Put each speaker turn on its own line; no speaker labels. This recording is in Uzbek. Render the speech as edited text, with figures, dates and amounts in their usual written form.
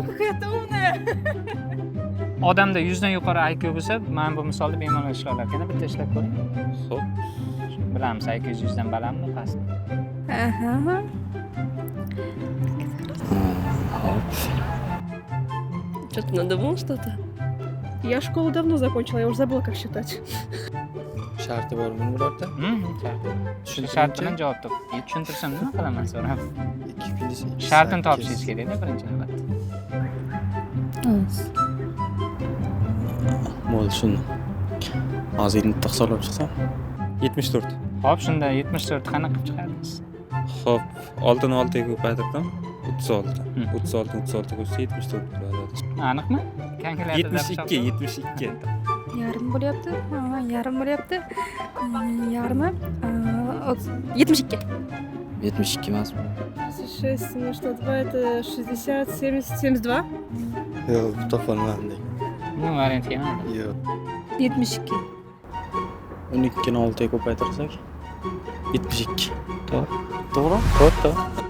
Какая-то умная.
Odamda 100 dan yuqori IQ bo'lsa, mana bu misolda bemalol ishlay olar ekan. Bitta ishlab ko'ring.
Xo'p.
Bilamiz, IQ 100 dan balandmi, pastmi.
Aha.
Xo'p.
Что-то надумал что-то?
Я школу давно закончила, я уже забыла, как считать.
Sharti bormi birorta?
Shart. Shu
Tushuntiringchi.
Shart bilan javob top. Tushuntirsam, nima qilaman so'rab?
2 plyus 2.
Shartini topishingiz kerakda birinchi navbatda.
Oz.
Bo'ldi, tushundim. Hozir bitta hisoblab chiqsam.
74.
Xo'p, shunda 74 qanaqa qilib chiqardingiz?
Xo'p, 6 ni 6 ga ko'paytirdim. 36. 36 36 qo'shsa, 74 bo'ladi.
Aniqmi? Kalkulyatorda
72, 72.
Yarim bo'lyapti. Ha, yarim bo'lyapti. Yarmi 72.
72 emasmi?
36 умножить на 2 — это 60, 70, 72.
Yo'q, topolmadim.
Nima variant kelmadi?
Yo'q.
72.
12 ni 6 ga ko'paytirsak, 72.
To'g'ri.
To'g'ri?
To'g'ri, to'g'ri.